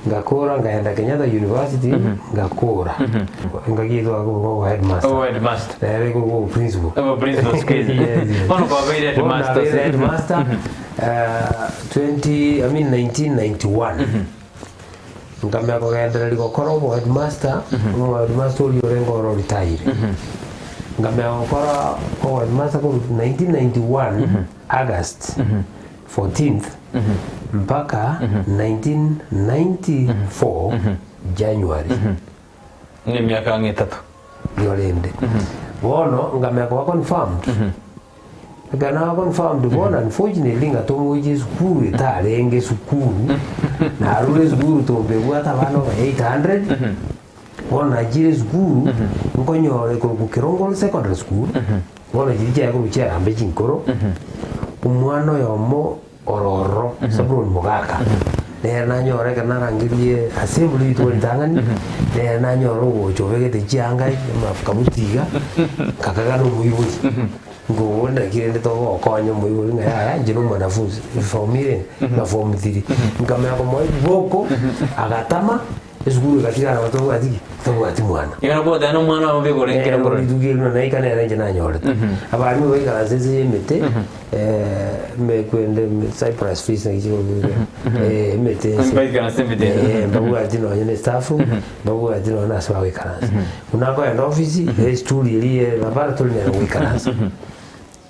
Ngakora nkaenda Kenyatta University ngakora. Engaki eyio twakorokwa obo headmaster. Obo headmaster. Rero ekorokwa obo principal. Obo principal siku hizi. Yes, yes. Bono kwabeire Bono headmaster. nabeire headmaster 20 I mean 1991. Nkamenya kogendereria gokora obo headmaster, omo headmaster oria orenge oro oritaire. Nkamenya gokora obo headmaster korwa 1991 August 14th mpaka 1994 January. Nemiaka ang'e etato. Nigo rende. Bono nkamenya koba confirmed. Ekero naba confirmed bono unfortunately ng'a tomoiche esukuru etarenge esukuru, narure esukuru tombe ebwate abana over 800, bono nachire esukuru, nkonyora ekorokwa Kerongoro Secondary School, bono chiria chiaye korwa chiarambe chinkoro, omwana oyomo ore ororo, Zablon Mogaka, nere nanyora ekero narangerie assembly rituko ritang'ani, nere nanyora ogocha obegete chianga amakabuti iga, nkakaga na omoibori, nkobori naki rende togokonya omoibori ng'a yaya inche na omwanafunzi, form ire na form three, nkamanya komoa ebiboko, agatama. Esukuru egatigara nabo tobwati ki? Tobwati mwana. Iga nokogoteba na omwana obo bigoro Nero ekero korora. rituko erimo naika nere inche nanyorete. Abarimu baikaransa ense y'emete, emekwende cypress trees naki chikorokwa iga, emete ense. Baikaransa emete ense. Eh, mbabwati nonye na staff room, mbabwati nonye na ase bagoikaransa. Buna nkoenda office, estool eria ye laboratory nere ngoikaransa.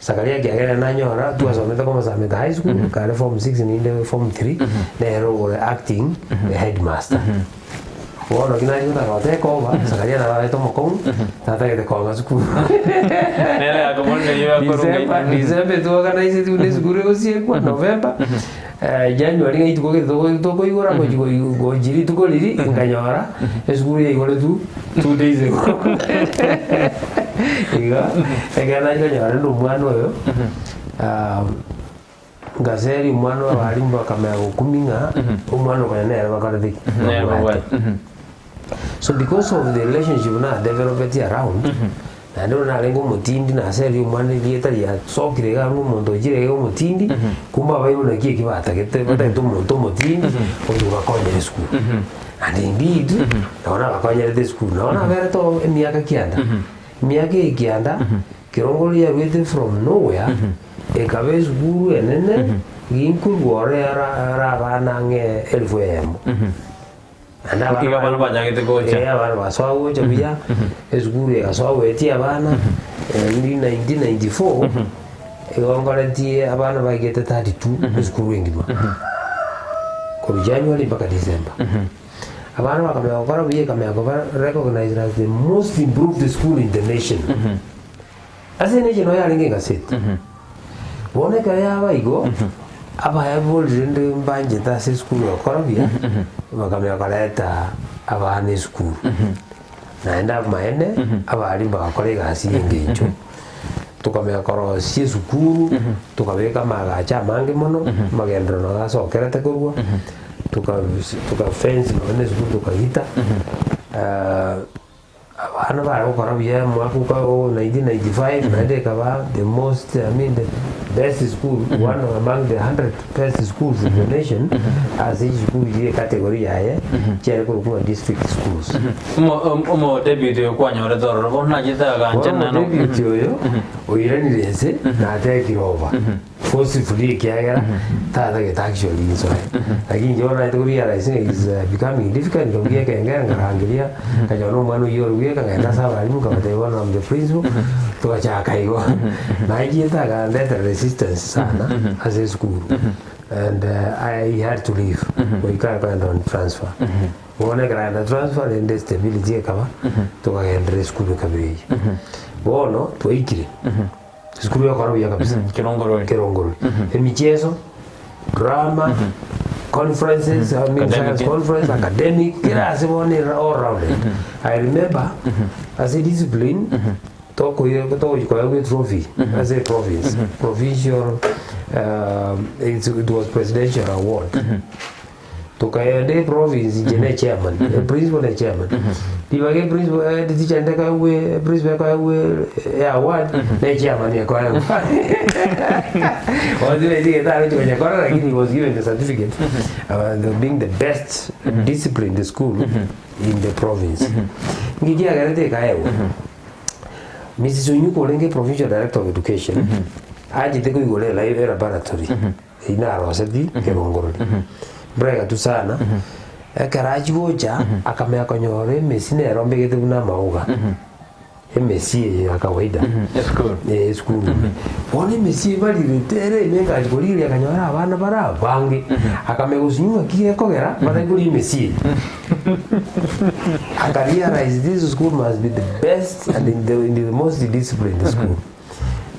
Zakaria ekiagera nanyora twasomete korwa Marsabit High School, kare form 6 ninde form 3, nere ore acting headmaster. Bono ki nachi gotaka goteka oba, Zakaria naro arete omokong'u, tatagete kong'a sukuru. Nere yakoborire eyio yakorwa December, ng'ai. December etwoganaisetie buna esukuru egosiekwa, November, January ng'a rituko gete togo tokoigora gochi goi gochi rituko riria, nkanyora esukuru yaigoretwe 2 days ago. Igo, ekero nachia konyora rende omwana oyo, ngaseria omwana oyo abalimu bakamanya gokumia ng'a omwana okonya nere bakorete ki? Nere Babwate. babwate. So because of the relationship na developeti around, naende buna narenge omotindi naseria omwana erieta riasokire iga ng'a omonto ochire iga omotindi, kumbe abaibori naki eki batagete, batagete omonto omotindi, oyo obakonyere esukuru. And indeed, nabo nabakonyerete esukuru, nabo naberete oo emiaka kianda, emiaka eye kianda, kerongo riria yaruete from nowhere, ekaba esukuru enene, ginkorwa ore ara ara abana ang'e elfu eyemo. Naende abana Iga abana bachagete gocha. Eh, abana basoa gocha buya, esukuru egasoa goetia abana, in 1994, igo nkoretie abana baigete 32 esukuru engima, korwa January mpaka December. Abana bakamanya gokora buya ekamanya koba recognized as the most improved school in the nation. Ase enation noyo yarenge egaseti. Bono ekero yaba igo, abayabori rende mbanchete ase esukuru gokora buya, bakamanya koreta abana esukuru. Naende amaene, abalimu bagakora egasi ya eng'encho, tokamanya korosia esukuru, tokabeka amagacho amange mono, amagenderero nabo asokerete korwa, toka toka fence nonye na esukuru tokagita. Abana bare gokora buya omwaka oka o 1995 naende ekaba the most I mean the best school one among the 100 best schools in the nation ase chisukuru chire ecategory yaye chiare korokwa ng'a district schools. Omo- om- Omodeputy oyo kwanyorete ororo bono nachete agancha Bono nano omodeputy oyo oiranire inse natekire over. Forcefully ekiagera tatagete actually insoe. Lakini inche bono naete korealize ng'a is becoming difficult nkabugia ekengere nkarangeria nkanyora na omwana oyio ore bweka nkaenda ase abalimu nkabatebia bono am the principal togachaka igo. Nachiete akandetera resistance sana ase esukuru and I had to leave goika akagenda on transfer. Bono ekero agenda transfer rende stability ekaba tokagenderera esukuru ekabera eyio. Bono twaikire. Esukuru yakora buya kabisa. Kerongorori. Kerongorori. Emicheso, drama, conferences, I mean Academic. science conference, academic, kera ase bono ere all rounded. I remember ase discipline tokoire togochi koegwa etrophy ase eprovince, provincial um, it's, it was presidential award. Tokaenda eprovince inche ne chairman, eprincipal ne chairman. Ribaga eprincipal eh, teacher ende ekoegwa eprincipal ekoegwa eaward, ne chairman ekoegwa. Bono tibaeti egento aroche konyekora lakini he was given the certificate of being the best disciplined school in the province. Nki kiagerete ekaegwa? Mrs Onyuka orenge provincial director of education, achete koigora elai elaboratory. Eyio naroseti kerongorori. Mbura egatwa sana, ekero achia gocha, akamanya konyora emesi nero mbegete buna amauga, emesi eye ya kawaida Esukuru. eh, esukuru ime. Bono emesi ebarirete ere ime engachia korigereria akanyora abana bare abange, akamanya gosinywa ng'aki gekogera batari koria emesi eye. Aka realize this school must be the best and in the, in the most disciplined school.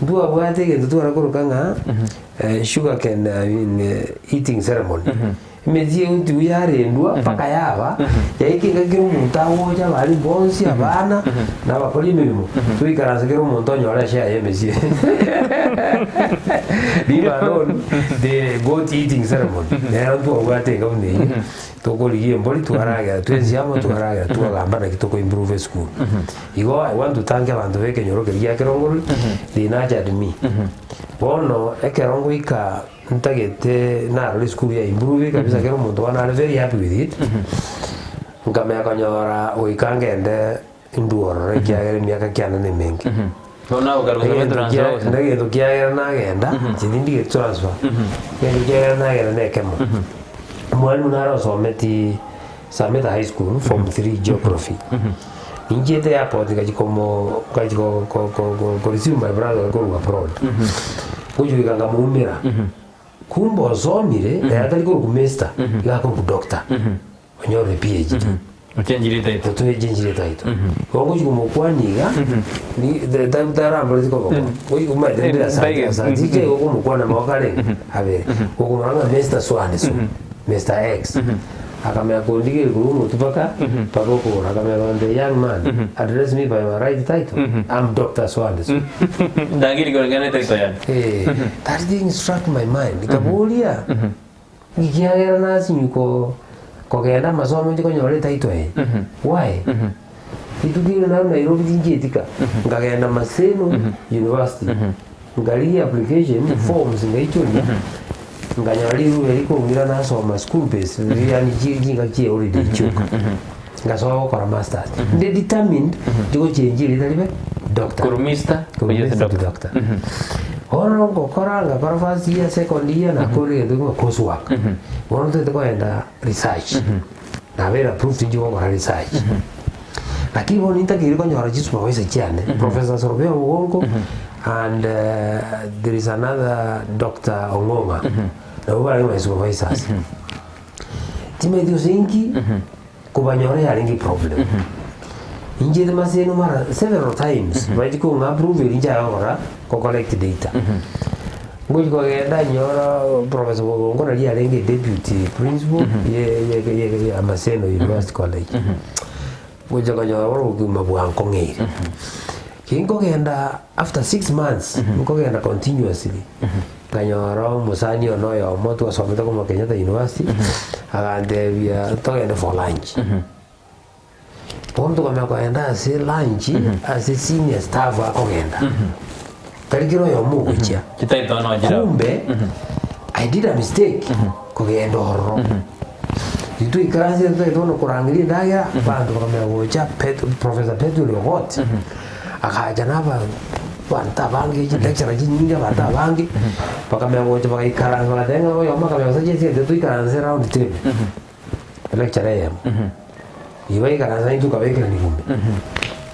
Ntwabwate egento tware koroka ng'a sugar cane I mean eating ceremony. Emesie egotigwa yarendwa mpaka yaba, yaika engaki kera omonto agocha abarimu bonsi, abana, na abakori emeremo, toikaranse kera omonto onyore eshare ya emesie. Leave alone the goat eating ceremony. Nero ntwabwate enga buna eyio, tokorigia embori twaragera twensi amo twaragera twagamba naki toko improve esukuru. Igo I want to thank abanto ba ekenyoro keria gia Kerongorori, they nurtured me. Bono ekero ngoika ntagete narora esukuru ya improve kabisa kera omonto bono are very happy with it, nkamanya konyora goika ngende ndue ororo ekiagera emiaka kiane na emenge. Bono nagokarusia Egento gwe transfer kia- gose? Egento kiagera nagenda, inche tindigeti transfer, egento kiagera nagenda na ekemo, omwalimu nare osometi Sameta High School form 3 geography. Ninchiete airport ngachi komo ngachi ko ko ko ko ko receive my brother korwa abroad. Ngochi goika nkamoumera. Kumbe osomire naye atari korokwa mister, iga akorokwa doctor. Onyorire PhD. Ochenchire etitle. Otochenchire etitle. Igo ngochi komokwania iga, ni the time taramboreti koboko, ngochi komanyete ndire asante Ntaiyo. asante inche igo komokwana amagoko arenge abere. Gokomorora ng'a Mister so and so. Mister X akamanya kondigeria korwa omotwe mpaka mpaka okogoro akamanya konte young man address me by my right title I'm Doctor so and so. Ndagiri koreng'ana etitle yane. Eh, that thing struck my mind nkaboria ekiagera nasinywa ko kogenda amasomo nche konyora etitle eye why? Rituko erio narwa Nairobi tinchieti ka nkagenda Maseno University Nkarigia application forms ngaichoria, nkanyora riruba eri kong'ira nasoma school base yaani chi chingaki chia holiday chioka. Ngasoa gokora masters. Inde determined ndigochenjia erieta ribe doctor. Korwa mister Korwa gochia ase mister to doctor. doctor. Bono ngokora ngakora first year, second year nakorire egento kegima course work. Bono ntagete kogenda research. Nabeire approved inche gokora research. Lakini bono nintakeire konyora chisupervisor chiane, Professor Sorobia Omugonko and there is another Doctor Ong'ong'a, nabwo barenge my supervisors. Timanyeti gose inki, kobanyora yarenge eproblem. Inchete maseno mara several times, bachia kong'a approve erio inche gokora, go collect data. Ngochia kogenda nyora Professor Omugonko naria arenge deputy principal ye ye ye ya Maseno University College. Gocha konyora bono obogima bwankong'eire. Kinkogenda after 6 months, nkogenda continuously, nkanyora omosani one oyomo twasomete korwa Kenyatta University, agantebia togende for lunch. Bono tokamanya kogenda ase lunch, ase senior staff akogenda, tari kera oyomo ogochia. Chitaito nochire abwo. Kumbe, I did a mistake kogenda ororo. Riria twaikaransete totagete bono korangeria endagera, abanto bakamanya gocha Pet- Professor Pethuel Ogot, agacha na aba abanto abange chilecturer chinyinge abanto abange, bakamanya gocha bagaikaransa bagateba ng'a oyomo akamanya gose chiesete toikaranse round table, electurer eyemo. Igo baikaransa intwe tokabekerania ime.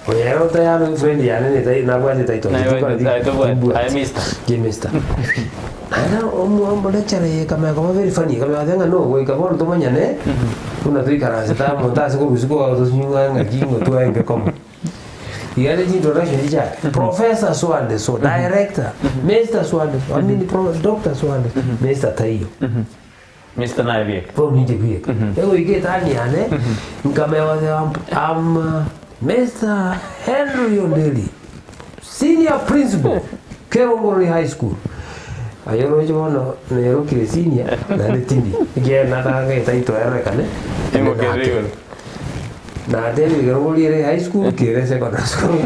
Oyo ere otayare friend yane netai nabwate title Naye tikora bwate title bwate. timbwati. Aye mister. Ye mister. Naende omo omolecturer eye ekamanya koba very funny ekamanya goteba ng'a no goika bono tomanyane buna toikaransete amo ntase korusia koba tosinywa ng'aki ng'a twaenge komo. Iga ere chintroduction chichake professor so and so, director, mister so and so, I mean pro doctor so and so, mister taiyo. Mister naye bieka. Bono ninche bieka. Egoika etani yane, nkamanya goteba am Mister Henry Onderi, senior principal, Kerongorori High School. Aye oroche bono nerokire senior naende tindi, ekiagera nataka etitle erorekane Imokerere igoro. Natebire ekero ngoriere high school kere secondary school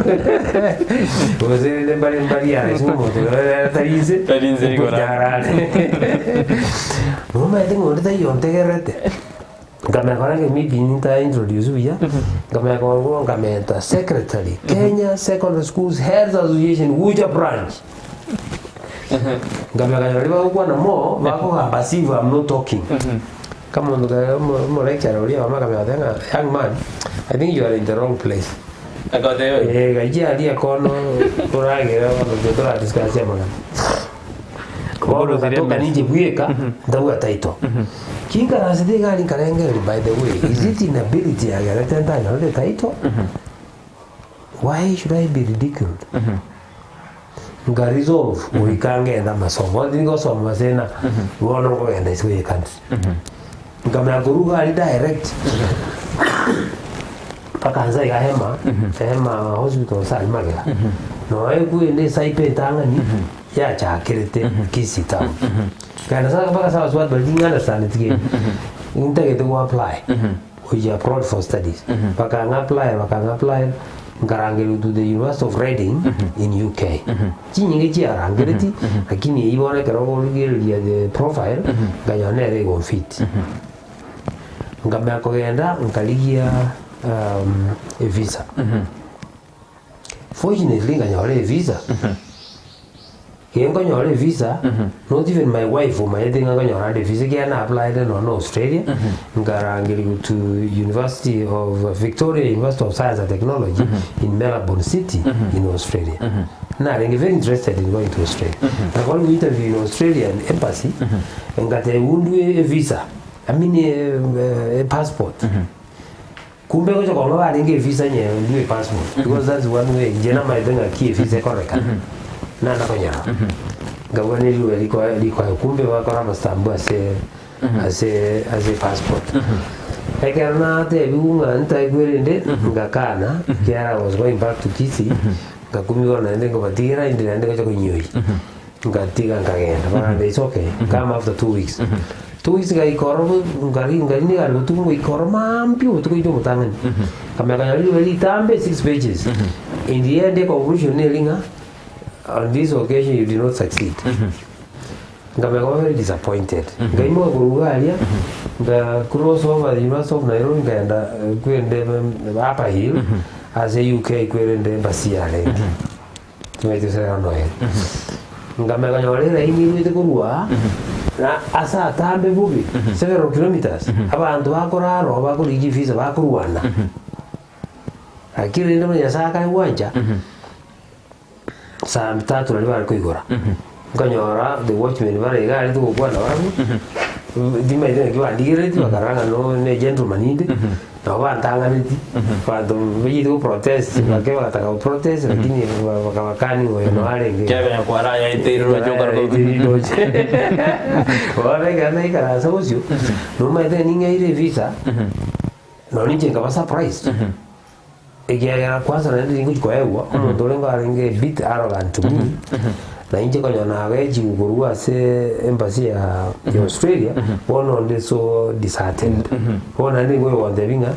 gose rende mbare mbari ase omonto oyo ere tari inse Tari inse igoro. nyarare nomanyete ng'a onde taiyo ontegererete nkamanya kora maybe nta introduce buya nkamanya korwa nkamenta secretary Kenya Secondary Schools Heads Association Gucha branch nkamanya baria bagokwana mo bakogamba as if I'm not talking kamonto kare omo lecturer oria oyomo akamanya goteba ng'a young man I think you are in the wrong place Agateba igo. Eh, gaikia aria kono toragere bono intwe tora discuss amang'ana. Bono Oborosire ngatoka emesa. ninche bweka ntabwate title. Kinkarasete iga aria nkarengereria by the way, is it inability yagerete ntanyorete title? Why should I be ridiculed? Nka resolve goika ngende amasomo. Bono tindi gosoma ase na bono nkogenda isiko ye country. Nkamanya korwa iga aria direct mpaka nsa iga Hema, Hema hospital nsa aria magega. Noe kwende esaipe entang'ani yachakerete Kisii town. Nkaenda sa mpaka sa abasubati baria ting'understandeti kende. Ntagete go apply. Gochia abroad for studies. Bakang'a apply bakang'a apply nkarangerigwa to the University of Reading in UK. Chinyinge chiarangereti lakini eyio bono ekero okorigereria the profile nkanyora nere egonfit. Nkamanya kogenda nkarigia evisa. Fortunately nkanyora evisa. Ekero nkonyora evisa, not even my wife omanyete ng'a nkonyora ande evisa ekiagera na applied nonya na Australia, nkarangerigwa to University of Victoria University of Science and Technology in Melbourne City in Australia. Narenge very interested in going to Australia. Nakora interview in Australian embassy, ngatebwa undue evisa, I mean epassport. Kumbe gocha kong'a barenge evisa onye ndue passport because that's one way inche namaete ng'aki evisa ekorekana nanda konyora nkabua neriuga rikoe rikoe kumbe bakora amastamp ase ase ase epassport. Ekero natebiwu ng'a ntaigwerende ngakana ekiagera I was going back to Kisii ngakumigwa naende nkobatigera inde naende ngocha konyioi. Ngatiga nkagenda, bagambia it's okay, come after 2 weeks. 2 weeks ngaika ororo ngari ngari niga botuko ngoika ororo maambia obotuko oito omotang'ani. Nkamanya konyora riroba ritambe six pages. In the end econclusion neri ng'a on this occasion you did not succeed. Nkamanya koba very disappointed. Nkaimoka korwa iga aria, nka cross over the University of Nairobi nkaenda kwende Upper Hill ase UK kwerende embassy yarenge. Timanyeti gose rero noere. Nkamanya konyora eraini erwete korwa aa, na ase atambe bobe, several kilometers, abanto bakorara oo bakorigia chivisa bakorwana. Lakini rende buna Nyasaye akare gwancha, saa tatu naria bare koigora, nkanyora the watchman bare iga aria togokwana barabwo, timanyeti naki bandigereti bakarora ng'a no ne gentleman inde. Nabo bantang'aneti, abanto bainyete go protest, bake bagataka go protest lakini bakabakani ng'a oyo noo arenge. Kiagera nyakware ayaeteire roche okare Bono ekero naikaransa bosio, nomanyete ng'a ning'eire evisa, nonye inche nkaba surprised, ekiagera kwanza naende ningochi koegwa, omonto orenge arenge a bit arrogant to me, na inche konya nagechiwu korwa ase embassy ya ya Australia, bono onde so disheartened. Bono naende nigo oyogontebia ng'a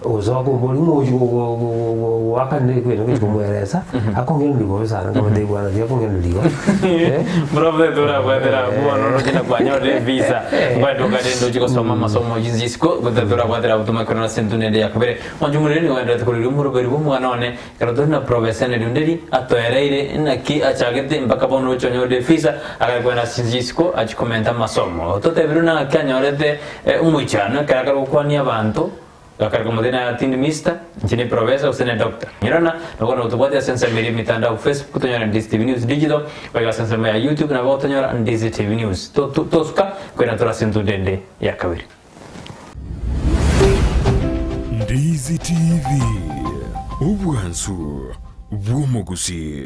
gose okombori ng'a ochi goakanera ekwene ngochi komoeresa, akong'iraneria bobe sana nkamotebia bwana tiga kong'iraneria igo eh. Buna torabwatera abwo bono oroche na kwanyorire evisa, nkwandoka rende ochi gosoma amasomo chinse isiko, gose torabwatera abwo tomakerwe ase entunda ende ya kabere. Mwanche omoriri nigo agendererete koriria omoroberi bw'omwana one, ekero tore na Professor Henry Onderi atoereire naki achagete mpaka bono oche onyorire efisa agare kogenda ase chinse chisiko achie komenta amasomo. Totebirwe naki anyorete omoichano ekero akare gokwania abanto gakare komotebia naye tindi mister, inche ne professor gose ne doctor. Nyerana nabo bono tobwate ase ensemo eria emitandao Facebook tonyore Ndizi TV News Digital, boigo ase ensemo ya YouTube nabo gotonyora Ndizi TV News. Tosuka koirana tore ase entunda ende ya kabere. Ndizi TV, obwansu bw'omogusii.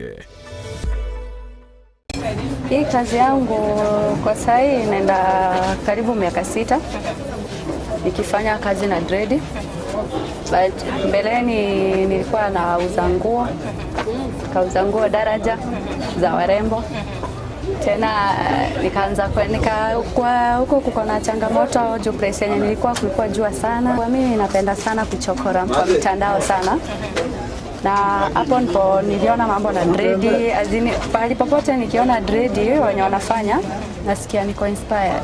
Hii kazi yangu kwa sahii inaenda karibu miaka 6 nikifanya kazi na dredi, but mbeleni nilikuwa nauza nguo, kauza nguo daraja za warembo. Tena nikaanza nika, kwa huko kuko na changamoto juu place yenye nilikuwa kulikuwa jua sana. Kwa mimi napenda sana kuchokora kwa mitandao sana na hapo ndipo niliona mambo na dredi, azini pahali popote nikiona dredi wenye wanafanya nasikia niko inspired.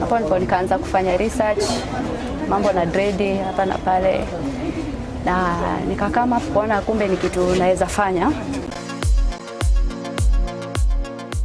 Hapo ndipo nikaanza kufanya research mambo na dredi hapa na pale, na nikakama kuona kumbe ni kitu naweza fanya.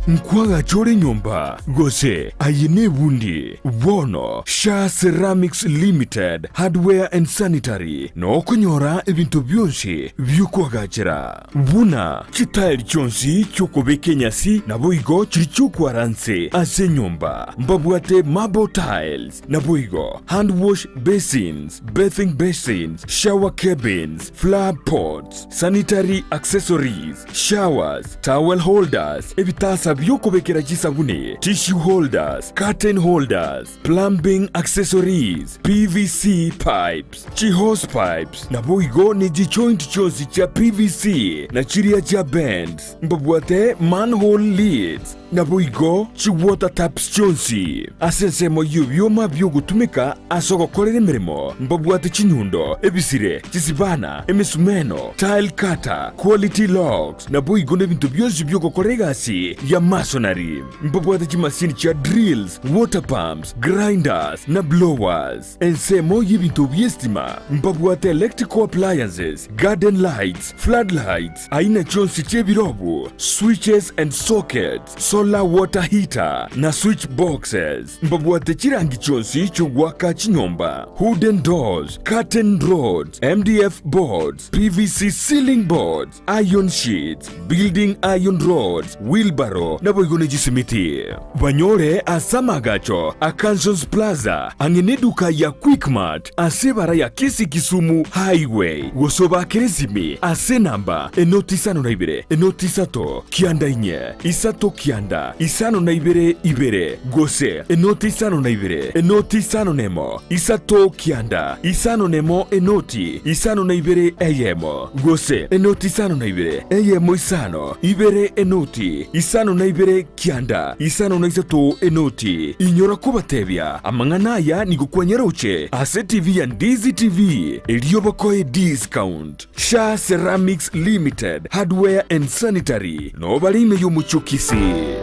Nkwagacha ore enyomba, gose aye nebundi. Bono Sha Ceramics Limited, Hardware and Sanitary nokonyora ebinto bionsi bi'okoagachera, buna chitaeri chionsi chi'okobeka enyasi, naboigo chiria chi'okwara nse ase enyomba. Mbabwate marble tiles, naboigo hand wash basins, bathing basins, shower cabins, flower pots, sanitary accessories, showers, towel holders, ebitasa bi'okobekera chisabuni, tissue holders, curtain holders, plumbing accessories, PVC pipes, chihose pipes, naboigo ne chijoint chionsi chia PVC na chiria chia bends. Mbabwate manhole lids, Naboigo chiwater taps chionsi ase ensemo y'ebioma bi'ogotumeka ase ogokorera emeremo, mbabwate chinyundo, ebisire, chisibana, emesumeno, tile cutter, quality locks, naboigo nebinto bionsi bi'ogokora egasi ya masonry. Mbabwate chimasini chia drills, water pumps, grinders, na blowers. Ensemo y'ebinto bi'estima mbabwate electrical appliances, garden lights, flood lights, aina chionsi chi'ebirobu, switches and sockets, solar water heater, na switch boxes. Mbabwate chirangi chionsi chi'ogoaka chinyomba, wooden doors, curtain rods, MDF boards, PVC ceiling boards, iron sheets, building iron rods, wheelbarrow, naboigo ne chisimiti. Banyore ase amagacho a Kansons Plaza ang'e neduka ya Quickmart ase ebara ya Kisii Kisumu Highway gose obakere esimi ase enamba enoti isano na ibere enoti isato kianda inye isato kianda isano na ibere ibere gose enoti isano na ibere enoti isano na emo isato kianda isano na emo enoti isano na ibere eyemo gose enoti isano na ibere eyemo isano ibere enoti isano na ibere kianda isano na isato enoti. Inyora kobatebia amang'ana aya nigo kwanyaroche ase TV ya Ndizi TV erio bakoe discount. Sha Ceramics Limited, Hardware and Sanitary, nobare ime y'omochie o Kisii.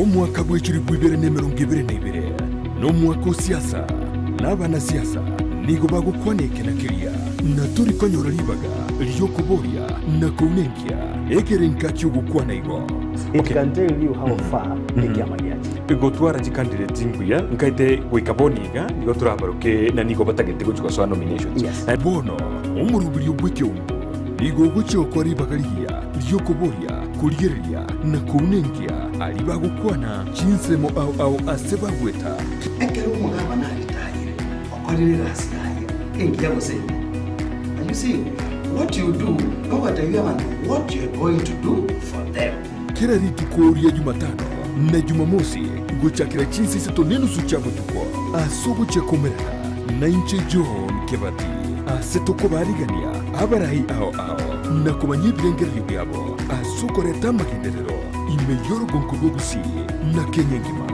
Omwaka bw'echilifu ibere na emerongo ebere na ibere nomwaka o siasa, na abanasiasa nigo bagokwana eke na keria, na tori konyora ribaga ri'okoboria na kounenkia ekerenka ki'ogokwana igo. It can tell you how far ekiama giachire. Gotwara chicandidate mbuya nkaete goika bono iga nigo torabaroke na nigo batagete gochia gosoa nominations. Yes. Bono omoroberio bw'ekeombe nigo ogochia gokora ribaga rigiya ri'okoboria, korigereria, na kounenkia aria bagokwana chinsemo ao ao ase bagweta. Ekero omogabana aritayire, okorire egasi yaye engiya gose embe. Are you seeing? What you do, nogoteebia abanto what you are going to do for them. Kera rituko ria Jumatano na Jumamosi gochakera chinsa isato nenusu chia botuko ase ogochia komerana nainche John Kebati ase tokobarigania abarai ao ao na komanya ebirengererio biabo ase okoreta amagenderero ime y'orogonko rwa Gusii na Kenya engima.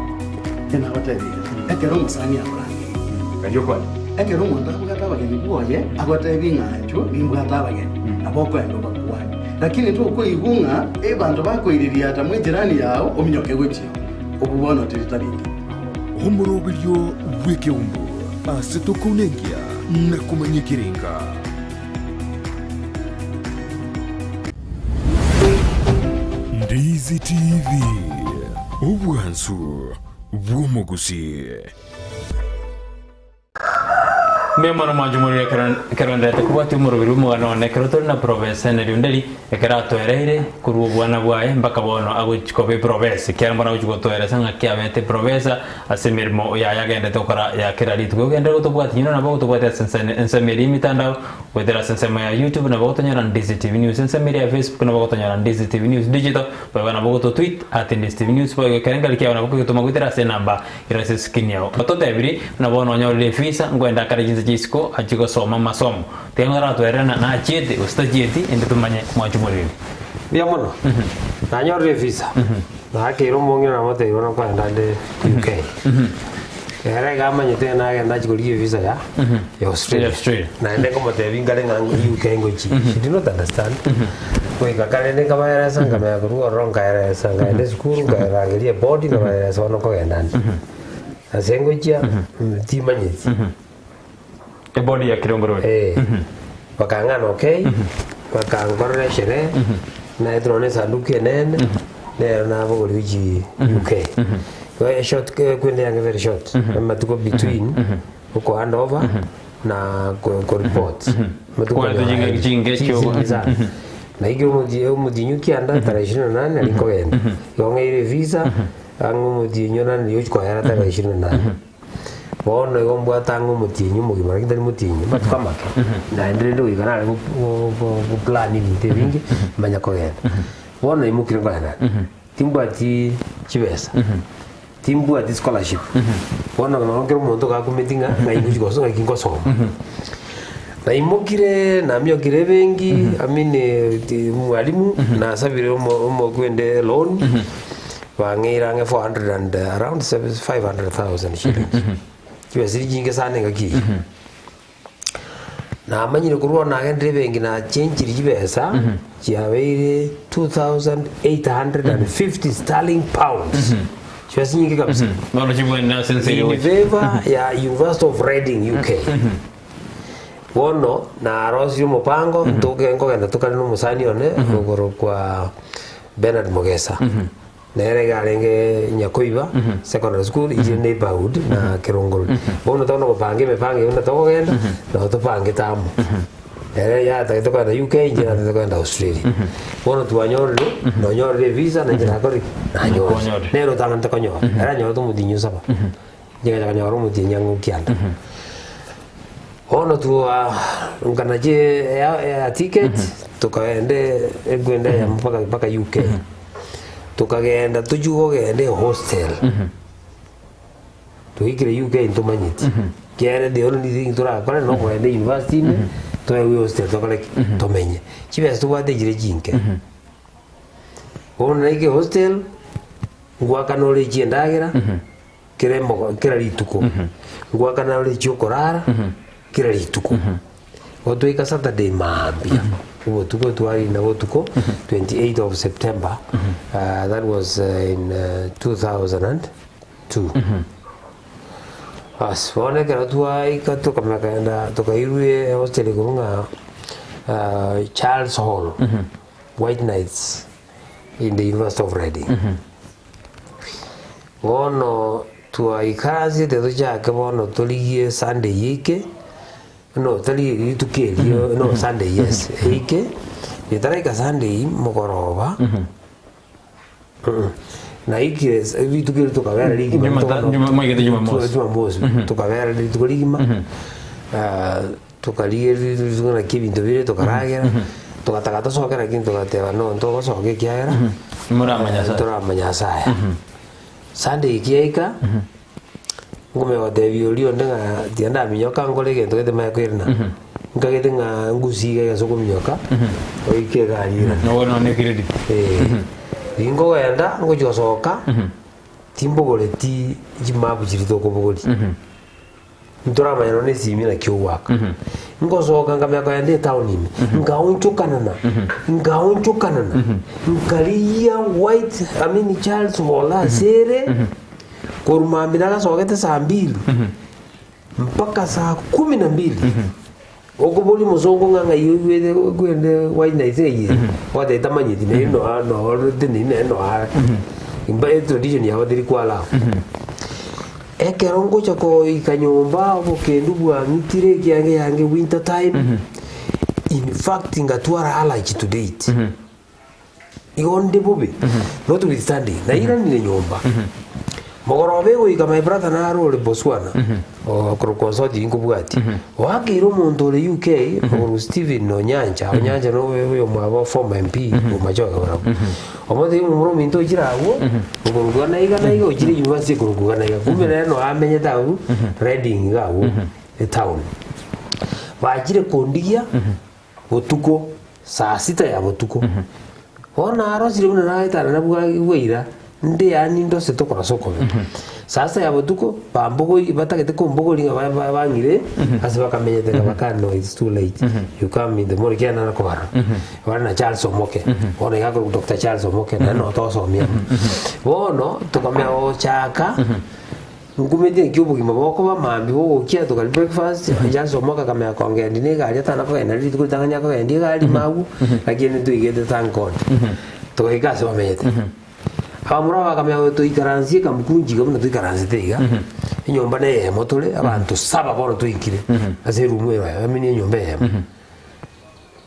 Nagotebirie, ekero omosani akorangeria, ekero omonto abwate abageni bwoye, agotebi ng'a inchuo nimbwate abageni, nabo okoenda obakwanie. Lakini tokoigwa ng'a abanto bakoiririata mw'ejirani yao ominyoke gochia, obwo bono teri tabia engiya. Omoroberio bw'ekeumbu ase tokounenkia na komanya ekerenga. Ndizi TV, obwansu bw'omogusii. Mbuya mono mwanche morire ekero ekero ndete kobwatia omoroberi bw'omogano one ekero tore na Professor Henry Onderi ekero atoereire korwa obwana bwaye mpaka bono agochi koba eprofesa ekiagera mbono agochi gotoeresa ng'aki abete eprofesa ase emeremo yaye agendete gokora ya kera rituko. Ogenderere gotobwatia inwe nabo ogotobwatia ase ensene ensemo eria y'emitandao goetera ase ensemo ya YouTube nabo ogotonyora Ndizi TV News ensemo eria ya Facebook nabo ogotonyora Ndizi TV News Digital boigo nabo ogototweet at Ndizi TV News boigo ekerengerio kiao nabo kogetoma goetera ase enamba Ere ase esukini yao. Ototebirie buna bono onyorire efisa, nkoenda akare chinse chia isiko achie gosoma amasomo. Tiga ng'o oratwerere na nachiete gose tachieti, inde tomanye mwanche omoriri. Mbuya mono. Nanyorire evisa. Nakeire omong'ina namotebia bono nkoenda nde UK. Ere iga amanyete ng'a nagenda achie korigia evisa ya ya Australia. Ya Australia. Naende nkomotebia nkare ng'a UK ngochia. She did not understand. Goika kare rende nkabaeresa nkamanya korwa ororo nkaeresa nkaenda esukuru nkaerangeria eboard nkabaeresa bono nkogenda nde. Ase ngochia timanyeti. Ebodi ya Kirongorori. Eh, bakang'ana okay, bakankorera esherehe, naetwe nonya na esanduku enene, nero nabogori gochia UK. Igo eshort ekwende yange very short, amatuko between oko hand over na ko koreport. Amatuko Kwarete konyora chinge- chinge chi- chiogo. chinge sana. Naikire omotie omotienyi okianda tarehe ishirini na nane nari nkogenda. Igo ng'eire evisa, ang'e omotienyi onane riria ochi koera tarehe ishirini na nane. Bono igo mbwate ang'e omotienyi omogima, lakini tari motienyi, amatuko amake, naende rende goika nare go- go- go- goplan ebinto ebinge, manye kogenda. Bono naimokire nkogenda are, timbwati chibesa, timbwati scholarship, bono nabo kera omonto iga akumeti ng'a ng'ai ngochi gosoma ng'aki ngosoma. Naimokire namiokire ebenki, I mean ti mwalimu, nasabire omo omokwende loan. Bang'eire ang'e 400 and around 500,000 shillings. Chibesa chiria chinge sana engaki eyio. Namanyire korwa bono nagendire ebenki nachenchirie chibesa chiabeire 2850 sterling pounds. Chibesa chinyinge kabisa. Bono chibwene ase ense ere In gocha. favor ya University of Reading UK. Bono narosirie omopango ntoke nkogenda tokare na omosani one okorokwa Bernard Mogesa nere iga arenge Nyakoiba Secondary School ichire neighborhood na Kerongorori. Bono tokona gopanga emepango eywo buna tokogenda nabo topangete amo. Ere yatagete kogenda UK inche natagete kogenda Australia. Bono twanyorire, nonyorire evisa na inche nakorire ki? Nanyorire. Kwanyorire. Nere otang'anete konyora, ere anyorete omotienyi o saba, inche ngacha konyora omotienyi ang'e o kianda. Bono twa nkanache air ticket tokagenda ekwenda eyemo mpaka mpaka UK. Tokagenda tochia kogenda ehostel, twaikire UK ntomanyeti, kiagera the only thing torakore nokogenda university ime toegwe ehostel tokore ki? Tomenye. Chibesa tobwate chire chinke. Bono naika ehostel, ngoakana ore chiendagera. Kera emogo, kera rituko, ngoakana ore chiokorara kera rituko. Igo twaika Saturday mambia, obotuko twarina botuko 28 of September, ah, that was in 2002. Bas, bono ekero twaika tokamanya kogenda tokairwa ehostel korwa ng'a ah, Charles Hall, White Knights in the University of Reading. Bono twaikaransete tochake bono torigie Sunday eike, no tari rituko erio no Sunday yes eike, ritaraika Sunday mogoroba, naikire ase rituko erio tokabera rigima Jumata- Juma- mwaigete Jumamosi. Jumamosi, tokabera rituko rigima, Tokarigia rituko naki ebinto bire tokaragera, togataka tosoke lakini togateba no ntogosoka ekiagera Moramanya ase aya. ntoramanya ase aya. Sunday ekiaika, nkomanya gotebia oria onde ng'a tiga ndaminyoka nkore egento gete manye koirana, nkagete ng'a ngusie iga ase okominyoka, oike egari irane. Nobo nonye credit. Eh, rinkogenda ngochia gosoka, timbogoreti chimapu chiria tokobogoria. Ntoramanya nonya nesimi naki ogoaka. Ngosoka nkamanya kogenda etown ime, nkaonchokanana, nkaonchokanana, nkarigia white, I mean Charles Hall ase ere, korwa mambia nagasogete saa mbili, mpaka saa kumi na mbili, okoboria omosongo ng'a ng'ai oigwete okwende white nights ng'ai ere, ogoteba tamanyeti nere noa noa teneni nere noa mba etradition yabo teri kwalao. Ekero ngocha koika nyomba obokendu bwang'itire ekiange yange winter time, in fact ngatwara allergy to date. Igo nde bobe, notwithstanding, nairanire nyomba. Mogoroba egoika my brother naro ore Botswana, okorokwa Onsoti inkobwatia, oakeire omonto ore UK, okorokwa Stephen Onyancha, Onyancha na oyomwabo former MP Bomachoge barabwo. Omotebia omomura ominto ochire agwo, okorokwa iga na iga na iga, ochire university ekorokwa iga na iga, kumbe nere noyo amenyete agwo Reading iga agwo etown. Bachire kondigia botuko saa sita ya botuko, Bono narosire buna naetana bwaira, Ndi yaani ndosete okorosa okobe. Sasa ya botuko bambogori batagete kombogori ng'a ba- ba- bang'ire ase bakamenyete ng'a baka no it's too late you come in the morning kiagera nare kobarora. Bare na Charles Omoke bono iga akorokwa Doctor Charles Omoke naende noo togosomia amo. Bono tokamenya gochaka nkumeti naki obogima bokoba mambia bogokia tokaria breakfast Charles Omoke akamenya kongendia na egari atana kogenda rituko ritang'ani akogendia egari ime agwo lakini ntoigete thank God. Togaika ase bamenyete. Abamura bakamenya gotoikaransia ekamukunji iga buna toikaransete iga, enyomba na eyemo tore, abanto saba bono twaikire ase erumu ero I mean enyomba eyemo.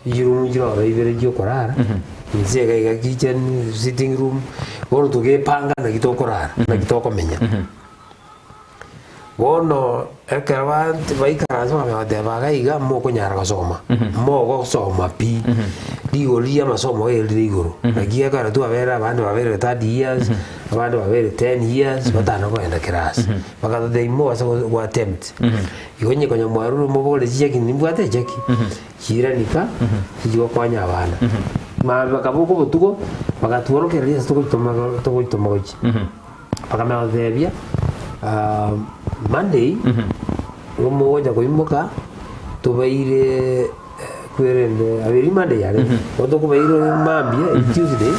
Chirumu chire ororo ibere chia okorara, inse iga iga kitchen, sitting room, bono togepanga naki tokorara, naki tokomenya. Bono ekero bant baikaransa bakamanya goteba iga iga mokonyara gosoma, mogosoma pi, rigori ria amasomo iga rire igoro, naki ekero twaberire abande baberire third years, abande baberire ten years, batana kogenda class, bagatotebia mobasa go go attempt. Igo onye konya mwarure mobore chicheki nimbwate echeki, chiiranika, chigokonya abana. Mambia bakaboka obotuko, bagatworokereria ase togochitoma togochitoma gochia. Bakamanya gotebia Monday nigo mogocha koimoka tobaire kwerende abere Monday are igo tokobaire mambia Tuesday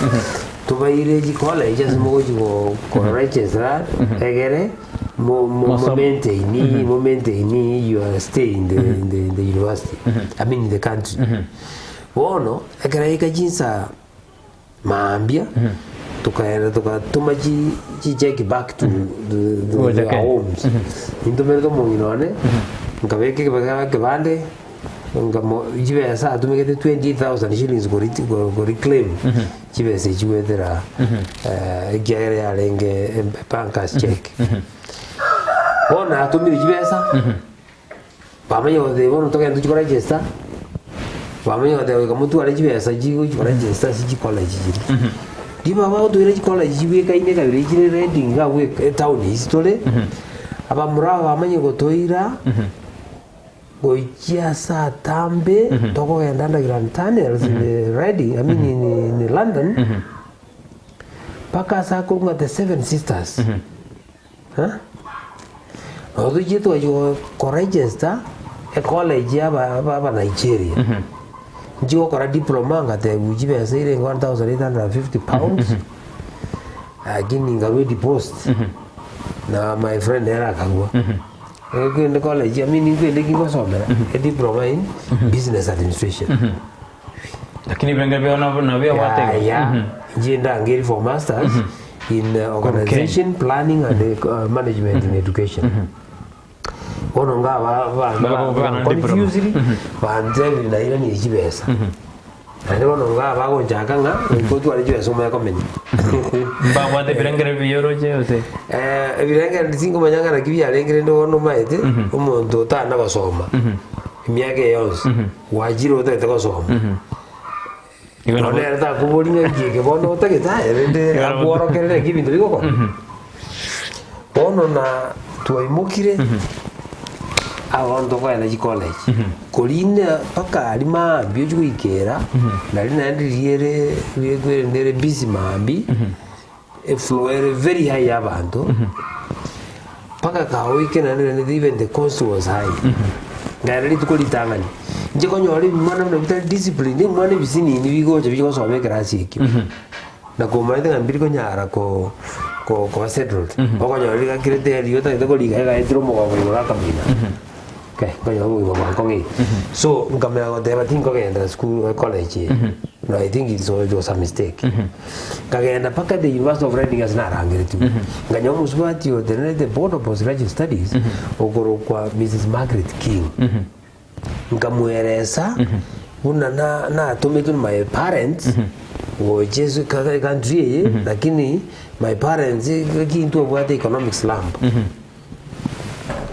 tobaire chicollege ase mogochi go koregister egere mo mo Mosom- maintain mo maintain your stay in the in the in the university I mean in the country. Bono ekero yaika chinsa Mambia tokaenda togatoma chi chicheki back to the, the, Gocha their Kenya. homes. Nintomerete omong'ina one, nkabeka ekebega ekebande, nkamo chibesa atumegete 20,000 shillings kori ko koreclaim chibesa echio goetera ekiagera yarenge em- banker's cheque. Bono natomire chibesa, Bamanya goteba bono togende tochie koregister, bamanya goteba goika motware chibesa chigochi koregister ase chicollege chiria. Riria bagotoira chicollege chibwekaine kabere chire ready iga abwo etown ase tore, abamura aba bamanye gotoira gochia ase atambe tokogenda underground tunnels in Reading, I mean in in London, mpaka ase akorwa ng'a the seven sisters. Nabo tochie twachia koregister ecollege ya aba aba aba Nigeria. Nchie gokora diploma ngatebiwa chibesa ere 1850 pounds, lakini nkarwa edeposit na my friend nere akarwa. Ekwende college I mean nkwende ki ngosomera ediploma in business administration. Lakini ebirenge biao nabo nabio obwate igo. Yaya, inche ndangeri for masters in organization planning and management in education. Bono nga ba- ba- Bako- ba- bana diploma. confused, bantebire nairanie chibesa. Naende bono nga bagonchaka ng'a goika otware chibesa omanye komenya. Mbabwate ebirengere biya oroche gose? Ebirengererio tingomanya ng'a naki biarenge rende bono omanyete, omonto otana gosoma emiaka eye yonsi. Gwachire otagete gosoma. Igo Nonya nabo- nere takobori ng'a nki eke bono otagete aye rende Igo nabo- akworokerere naki ebinto bigokora. Bono na twaimokire, abanto tokoenda chicollege, korina mpaka aria maambia ochia goikera, nari naende riria ere riekerende ere busy maambia, eflow ere very high ya abanto, mpaka kagoika naende rende even the cost was high. Nkaenda rituko ritang'ani, inche konyora ebimwana buna bitari disciplined, ebimwana ebisinini bigocha bigosoma ekerasi ekio. Na komaete ng'a mbiri konyara ko ko koba settled, okonyora rigakirete erio otagete koriga egaetire omogongo igoro akamina. Kai, nkonyora obogima bwankong'eire. So, nkamanya goteba tinkogenda school college eye. No, I think it's, it was a mistake. Nkagenda mpaka the University of Reading ase narangeretigwe. Nkanyora omosubati otenenerete board of postgraduate studies, okorokwa Mrs Margaret King. Nkamweresa buna na natometwe na my parents gocha ase eka ecountry eye, lakini my parents gaki ntwabwate economic slump.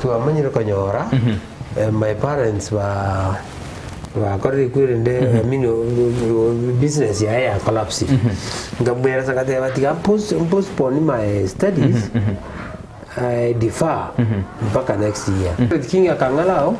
Twamanyire konyora my parents ba bakorire kwerende I mean business yaye ya collapse. Nkamweresa ngateba tiga mpost postpone my studies I defer mpaka next year. King akang'ala ao.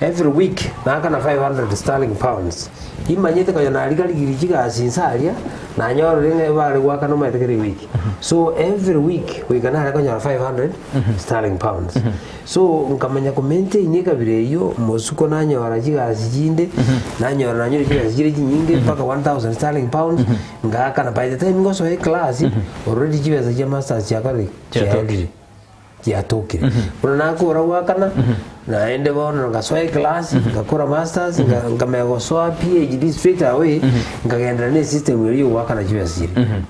Every week naakana 500 sterling pounds. Imanyete konya narigarigiri chigasi inse aria, nanyorire ng'a ebare goakana omanyete kera ewiki. So every week goika nare konyora 500 sterling pounds. So nkamanya ko maintain ekabira eyio, mosuko nanyora chigasi chinde, nanyora nanyora chigasi chire chinyinge mpaka 1000 sterling pounds, ngaakana by the time ngosoa eclass, already chibesa chia masters chiakorire ki? Chiaerire. Chiatokire. Buna nakora goakana, naende bono ngasoa eclass, ngakora masters, nga- nkamanya gosoa PhD straight away, nkagenderera na esystem eria ya ogoakana chibesa chiria.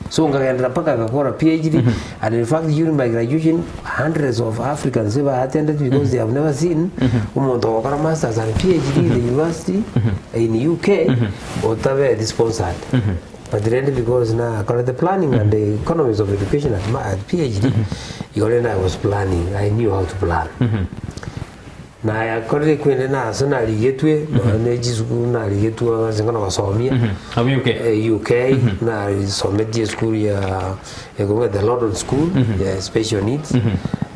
So nkagenderera mpaka ngakora PhD, and in fact during my graduation, hundreds of Africans eba attended because they have never seen omonto ogokora masters and PhD in the university in UK otabeti sponsored. But rende because nakorete planning and the economics of education at, ma- at PhD, igo rende I was planning, I knew how to plan. Nayakorire ekwende nase narigetwe, nonya ne chisukuru narigetwe ase ngono gosomia. Abwo UK? UK, nasometie esukuru ya ekorokwa the London School ya special needs,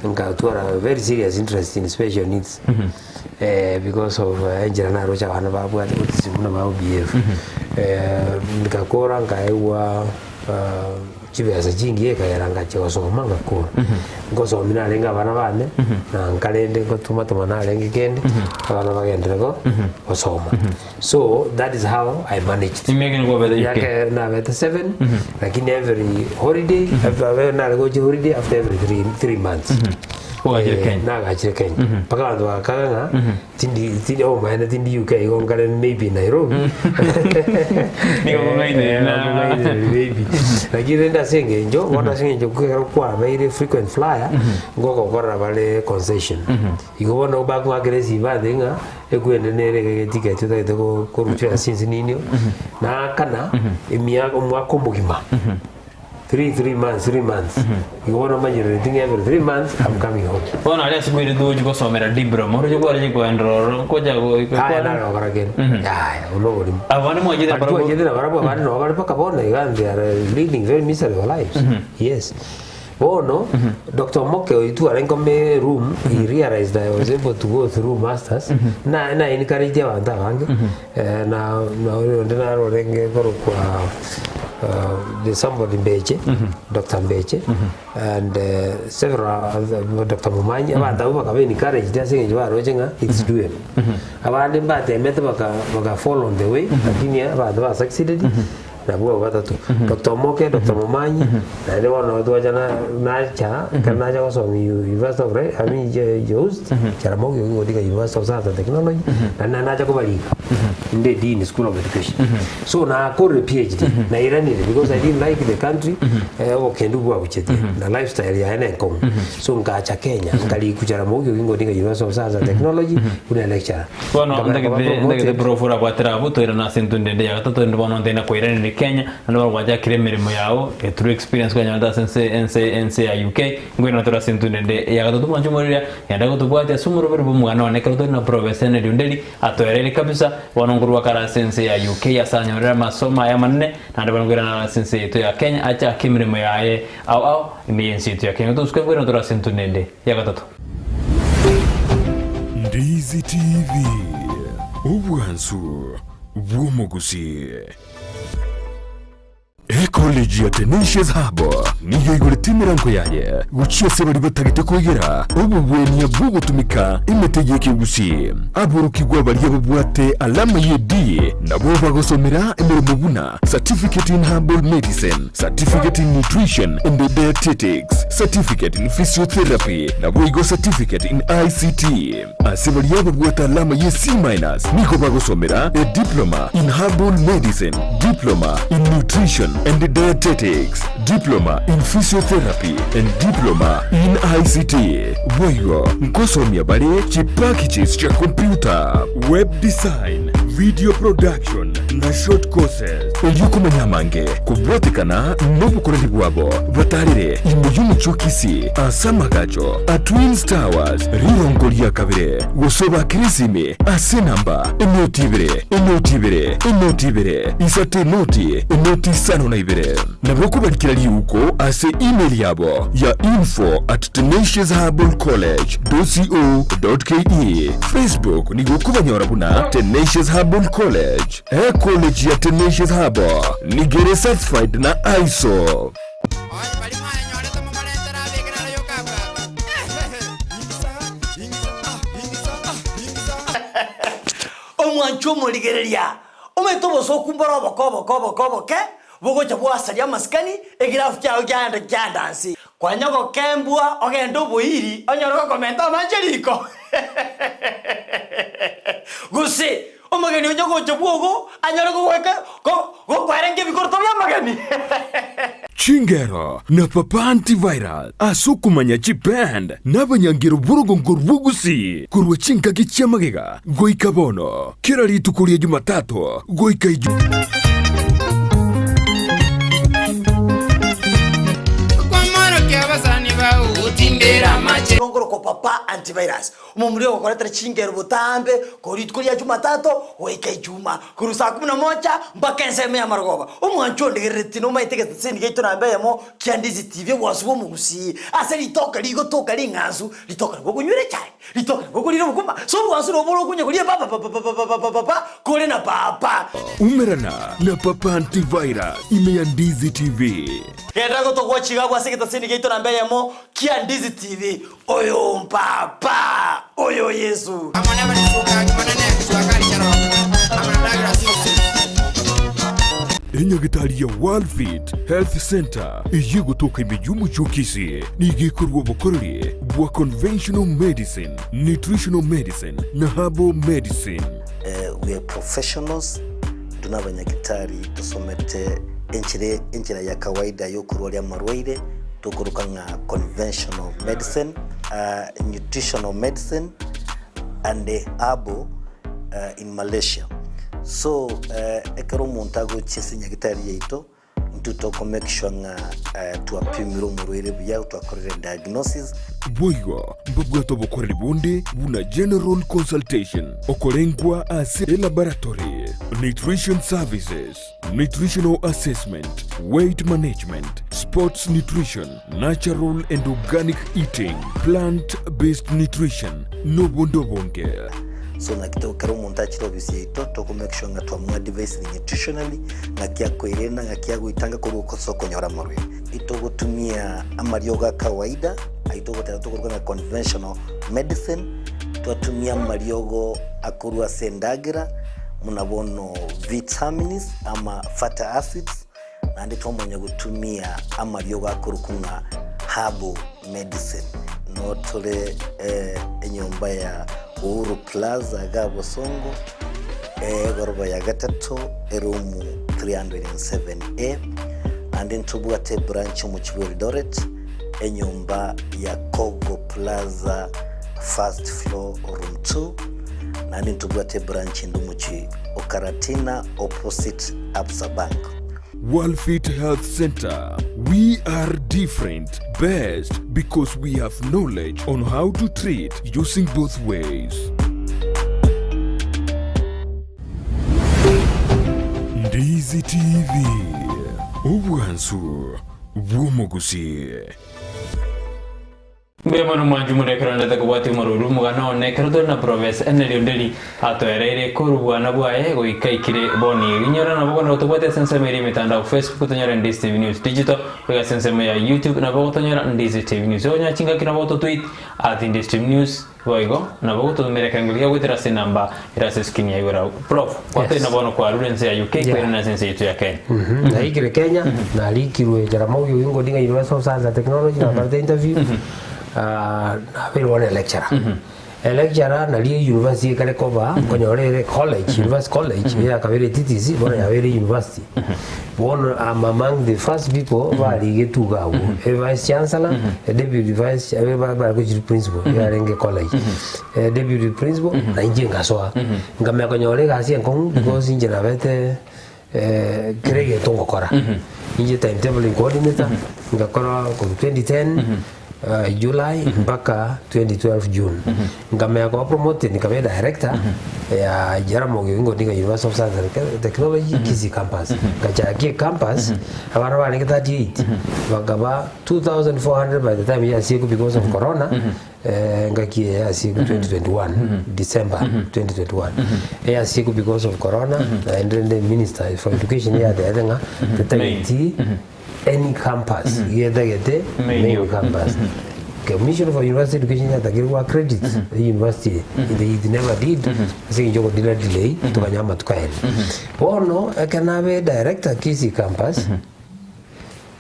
nkatwara very serious interest in special needs. Because of enchera naroche abana babwate autism buna ba OBF. Nkakora nkaegwa chibesa chingiya ekagera ngachia gosoma ngakora. Ngosomia narenge abana bane, na nkarende ngotumatuma narenge kende, abana bagenderere go gosoma. So that is how I managed. Emiaka nigo kwabete UK? Emiaka nabete seven, lakini every holiday, every nare gochia holiday after every 3 months. Kwagachire Kenya? Nagachire Kenya. Mpaka abanto bagakaga ng'a tindi tindi obomaene tindi UK igo nkare maybe Nairobi. Nigo kong'ainereria na- Kong'ainereria maybe. Lakini rende ase eng'encho, bono ase eng'encho ekero kwabeire frequent flyer, ngogokorera bare concession. Igo bono bakong'akera esibate ng'a ekwende nere iga egetiketi otagete koruchwa ase ensinini, naakana emiaka omwaka omogima. 3 months, 3 months. Igo bono omanyerereti ng'a every 3 months I'm coming home. Bono aria ase kwairete gochia gosomera diploma, oroche kwarenge koendera ororo, nkocha Aya nare gokora kende. Yaya, obwo noborimo. Abande mwachete But barabwo- twachete na barabwo abande nabo bare mpaka bono iga and they are leading very miserable lives. Yes. Bono, Dr. Omoke oyio twarenge kome room, he realized I was able to go through masters. Na na encourage abanto abange. Na na oyonde naro orenge korokwa there's somebody Mbeche, Dr. Mbeche, and several other, Dr. Momanyi, abanto abwo bakaba encouraged ase eng'encho baroche ng'a it's doable. Abande mbatemete baka baka fall on the way, lakini abanto ba succeeded, nabwo abwo batato. Dr. Omoke, Dr. Momanyi, naende bono twacha na nacha, ekero nacha gosomia University of Re, I mean JOOUST, Jaramogi Oginga Odinga University of Science and Technology, naende nacha kobarika, inde Dean School of Education. So nakorire PhD, nairanire because I didn't like the country, obokendu bwabuchete, na lifestyle yaye na enkong'u. So nkacha Kenya, nkarikwa Jaramogi Oginga Odinga University of Science and Technology, buna lecturer. Bono Nkamanya koba ntagete ntagete promoted. prof orabwatera abwo toirane ase entunda ende ya gatato rende bono ntagete koiraneria Kenya naende bono gwachakire emeremo yago through experience kwanyorete ase ense ense ense ya UK nkoirana tore ase entunda ende ya gatato mwanche omoriri genda gotobwatia ase omoroberi bwa omogano one ekero tore na Professor Henry Onderi atoereire kabisa bono nkorwa kare ase ense ya UK ase anyorere amasomo aye amanene naende bono nkoirana ase ense yaito ya Kenya achake emeremo yaye ao ao ime y'ense yaito ya Kenya tosuke nkoirana tore ase entunda ende ya gatato. Ndizi TV, obwansu bw'omogusii. Ecollege ya Tenacious Hub nigo eigorete emerango yaye gochia ase baria batagete koigera obobwania bw'ogotumeka emete y'ekegusii. Aborokigwa baria babwate alama ye D nabo bagosomera emeremo buna Certificate in Herbal Medicine, Certificate in Nutrition and Dietetics, Certificate in Physiotherapy, naboigo Certificate in ICT. Ase baria babwate alama ye C minus nigo bagosomera a Diploma in Herbal Medicine, Diploma in Nutrition and Dietetics, Diploma in Physiotherapy and Diploma in ICT. Boigo nkosomia bare chipackages chia computer, web design, video production na short courses. Erio komanya amange kobwatekana nobokoreri bwabo, batarere ime y'omochie o Kisii ase amagacho a Twins Towers rirongo ria kabere, gose obakere esimi ase enamba enoti ibere, enoti ibere, enoti ibere, isato enoti, enoti isano na ibere. Nabo okobarikera riuko ase email yabo ya info at tenaciousherbalcollege.co.ke. Facebook nigo okobanyora buna Tenacious Herbal College. Ecollege ya Tenacious Herbal nigo ere certified na ISO. Omwanchwa omorigereria, omanyete obosooku mbore oboke oboke oboke oboke, bogocha bwasaria amasikani, egirafu kiao kiaenda kiaenda nse. Kwanya gokembwa ogende oboiri, onyore gokomenta amache riko. Gose omogeni onye gocha bwogo, anyore gogoika go gokwerenga ebikoroto bi'amageni. Chingero na Papa Antiviral ase okomanya chiband na abanyangero b'orogongo rw'Ogusii korwa chingaki chi'amagega goika bono, kera rituko ria Jumatatu goika Ijumaa. Okwamorokia abasani bao gotindera amache. Nongorokwa Papa Antivirus, omomura ogokoretera chingero botambe korwa rituko ria Jumatatu goika Ijumaa, korwa saa kumi na moja mpaka ensemo ya marogoba. Omwancho ondegereretie nomaete egeteseni giaito namba eyemo kia Ndizi TV obwansu bw'omogusii ase ritoke rigotoka ring'ansu, ritoke nabo okonywera echae. Ritoke gokorire obokima, ase obwansu nobore okonya koria papapapapapapapa kore na papa. Umerana na Papa Antivirus ime ya Ndizi TV. Genda gotogwa chigabwa ase egetaseni giaito namba eyemo kia Ndizi TV. Oyo mpapa! Oyo Yesu! Amo nabarisuka kimonene twakaricharoka amo na Douglas Yusuf. Enyagitari ya Worldfit Health Center eyio egotoka ime y'omochie o Kisii nigo ekorwa obokoreri bwa conventional medicine, nutritional medicine na herbal medicine. We are professionals, intwe nabanyagitari tosomete enchera enchera ya kawaida yokorwaria amarwaire tokoroka ng'a conventional medicine, nutritional medicine and herbal in Malaysia. So ekero omonto agochia ase nyagitari yaito, Intwe toko make sure ng'a twapimire omorwaire buya, twakorire diagnosis. Boigo mbabwate obokoreri bonde buna general consultation, okorengwa ase elaboratory, nutrition services, nutritional assessment, weight management, sports nutrition, natural and organic eating, plant based nutrition, nobonde obonge. So naki to ekero omonto achire ofisi yaito toko make sure ng'a twamoadvisire nutritionally, ng'aki akoerenda, ng'aki agoitanga korwa ase okonyora amarwaire. Itogotumia amariogo a kawaida, ayio togoteba tokoruga ng'a conventional medicine, twatumia amariogo akorwa ase endagera, buna bono vitamins ama fatty acids, Naende twamanya gotumia amariogo akorokwa ng'a herbal medicine. Noo tore enyomba ya Uhuru Plaza igaa Bosongo, egoroba ya gatato, eroom 307A. Naende ntobwate ebranch omochie bwa Eldoret, enyomba ya Kogo Plaza first floor room 2. Naende ntobwate ebranch ende omochie o Karatina opposite Absa Bank. Walfit Health Centre, we are different, best because we have knowledge on how to treat using both ways. Ndizi TV, obwansu bw'omogusii. Mbuya mono mwanchi more ekero ndete kobwatia omorwori omogano one ekero tore na Professor Henry Onderi atoereire korwa obwana bwaye goika aikire bono iga. Inyora nabo kogenda gotobwatia ase ensemo eria emetandao Facebook otonyore Ndizi TV News Digital goika ase ensemo ya YouTube nabo ogotonyora Ndizi TV News. Okonyora chingaki nabo ogototweet at Ndizi TV News boigo nabo ogototumera ekerengo kia goetera ase enamba ere ase escreen ya igoro abwo. Prof, gwatebire Yes. bono kwarure ense ya UK Yeah. kwerana ase ense yaito ya Kenya. Naikire Kenya, narikirwe Jaramogi Oginga Odinga University of Science and Technology, nakorete interview, ah, nabeire bono electurer. Electurer nario university ekare koba, nkonyora ere college, university college, eyakabeire TTC, bono yabeire university. Bono I'm among the first people barigetwe iga abwo, e vice chancellor, e deputy vice, abe ba- bare gochiri principal, yarenge college. E deputy principal, na inche ngasoa. Nkamanya konyora egasi enkong'u because inche nabete. Kera egento ngokora, inche timetabling coordinator, ngakora korwa 2010 July mpaka 2012 June. Nkamenya koba promoted nkaba edirector ya Jaramogi Oginga Odinga University of Science and Technology Kisii campus. Ngachakia ecampus, abana barenge 38, bakaba 2400 by the time yasiekwa because of corona, Engaki eye yasiekwa 2021 December 2021 eyasiekwa because of corona naende rende minister for education yatebete ng'a tetageti any campus iga etagete main campus. Commission for University Education yatakire goa credit university eye it never did ase eng'encho ogodila delay tokanyora amatuko aye. Bono ekero nabe director Kisii campus.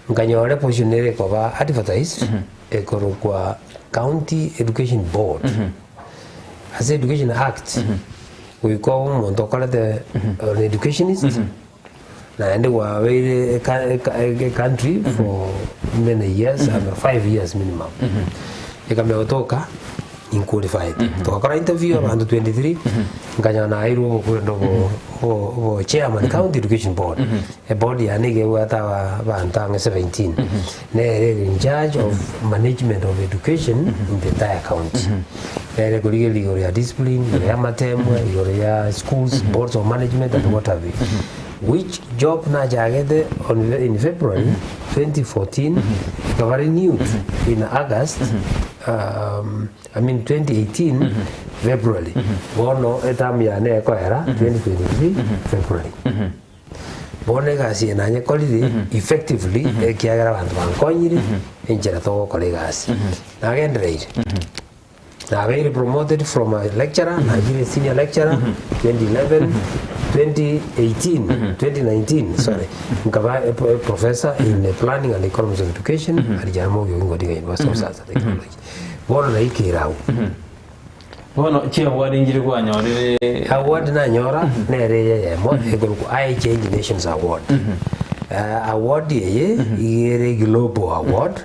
Nkanyora eposition ere ekoba advertised ekorokwa County Education Board. Ase Education Act goika obe omonto okorete an educationist naende gwabeire eka- eka- ecountry for many years and 5 years minimum. Ekamenya gotoka inqualified. Togakora interview abanto 23 nkanyora naeirwe obokwenda obo obo obo chairman County Education Board. Eboard yane iga ebwate aba abanto ang'e 17 nere ere in charge of management of education in the entire county. Nere ekorigereria igoro ya discipline, igoro ya amatemwa, igoro ya schools, boards of management and what have you. Which job nachagete on in February 2014 ekaba renewed in August I mean 2018 February. Bono eterm yane ekoera 2023 February. Bono egasi eye nanyekorire effectively ekiagera abanto bankonyire enchera togokora egasi. Nagendereire, nabeire promoted from a lecturer nachire senior lecturer 2011, 2018, 2019 sorry, nkaba e professor in planning and economics of education at Jaramogi Oginga Odinga University of Science and Technology. Bono naikire agwo. Bono chiaward nchire kwanyorire? Award nanyora nere eye eyemo ekorokwa I Change Nations Award. Award eye iga ere global award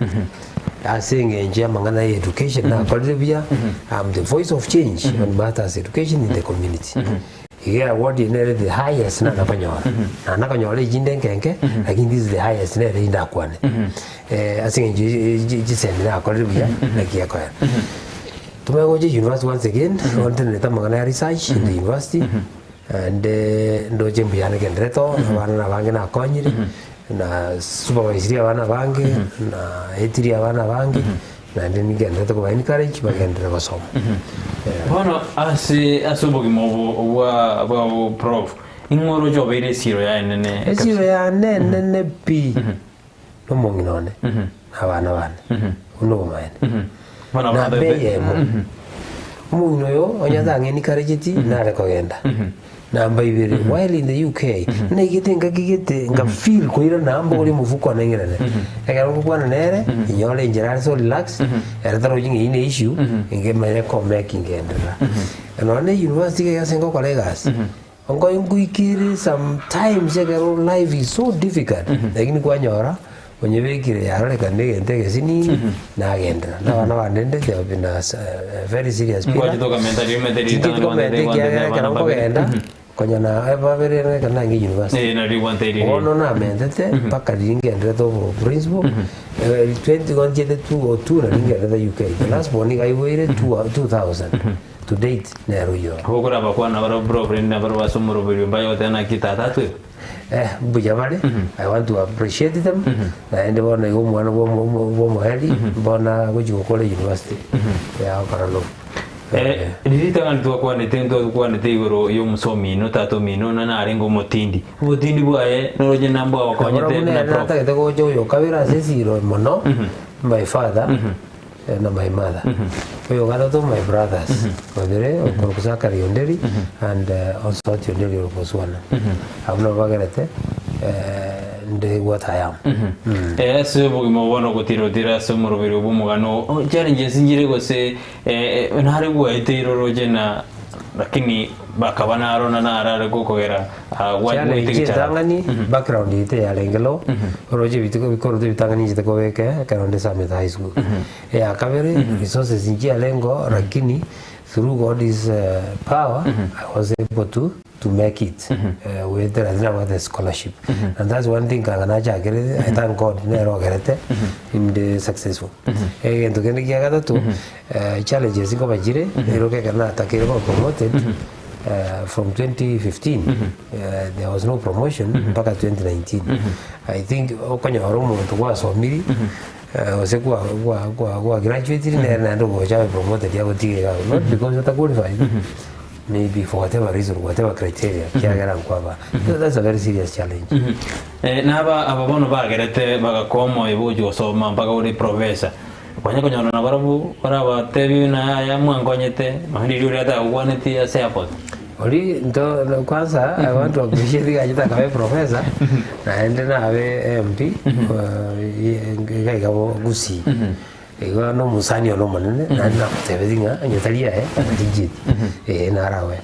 ase eng'encho y'amang'ana ya education nakorire buya, I'm the voice of change on matters education in the community. Iga award eye nere the highest nana konyora. Nana konyora echinde enke enke lakini this is the highest nere indakwane. Ase eng'encho chisemi nakorire buya naki ekoera. Tomanye gocha university once again, bono ntenenete amang'ana ya research in the university, naende ndoche mbuya nagenderete oo, abana na abange nakonyire, na supervisirie abana abange, na etirie abana abange, naende nigenderete koba encourage bagenderere gosoma. Yeah. Bono ase ase obogima obo obwa bwa prof, ing'o oroche obeire esiro yaye enene Esiro yane enene pi, nomong'ina one, na abana bane, obwo nobomaene. Bono Namba abanto be- eyemo, omong'ina oyo onye atang'enikarecheti nare kogenda. Namba ibere, while in the UK, naigete engaki gete nga feel koirana mbore omofuko one ng'irane. Ekero ngokwana nere, inyore enchera are so relaxed, ere tarochi ng'a eyio ne issue, ngemanye komeki ngenderera. Nonya na university iga ase ngokora egasi, Onkoe nkoikere sometimes ekero life is so difficult lakini kwanyora onyebekire yarorekana egento egesinini nagenderera. Na abana bande rende they have been a very serious pillar. Nkwachete okamenta rimete Tincheti ritang'ani komenta ekiagera ekero nkogenda konya na babere ekero nange university. Eh, nari gwanteirie. Bono namentete mpaka riria ngenderete obo principal 20 gonchiete 202 nari ngenderete UK. The last born iga aiboire 2000. To date nere oyio. Gokora abakwana barabwo bro rende nabarabwo ase omoroberio mbaye goteba naki tata atwebe. Eh, mbuya bare, I want to appreciate them, naende bono iga omwana bwa omo- omo- bwa omoheri, bono agochi gokora university, yagokora law. Eh, riria ritang'ani twakwanete ntwakwanete igoro ya omosomi ino tata omino na narenge omotindi. Obotindi bwaye noroche na mbwagokonyete Nabarabwo buna nere prof. natagete gocha oyo kabere ase esiro mono, my father, na my mother. Oyo gatato my brothers babere okorokwa Zachary Onderi and Onsoti Onderi ore Botswana. Abwo nabo bagerete nde what I am. Eh, ase obogima obo bono gotira-otira ase omoroberi bw'omogano o challenges nchire gose eh, eh, nare gwaeteire oroche na lakini bakaba naro na naro are gokogera ah, gwa- Challenge gwaita egichara. etang'ani background yaito yarenge low oroche ebituko bikoroto ebitang'ani inchete kobeka ekero nde Summit High School. Eya kabere resources nchiarenge oo lakini. Through God's power I was able to to make it goetera tinabwate scholarship and that's one thing kanga nachakerete I thank God nere ogerete inde successful. Egento kende kia gatato challenges nkoba chire ero ekero natakeire koba promoted from 2015 there was no promotion mpaka 2019 I think okonyora omonto gwasomiri Gose kwa kwa kwa kwa graduatire nere naende ogocha abe promoted agotige iga abwo not because ata qualified maybe for whatever reason whatever criteria kiagera nkwaba so that's a very serious challenge. Eh, naba aba bono bagerete bagakoa omoyo bwa gochia gosoma mpaka ore professor, kwanya konyora nabarabwo barabatebie buna yaya mwankonyete nonya riria oria atagokwanetie ase airport. Oria nto kwanza I want to appreciate gachete akabe professor naende nabe MP iga iga bo Gusii. Igo no omosani one omonene naende namotebetie ng'a onye tari aye tinchieti eh narabe.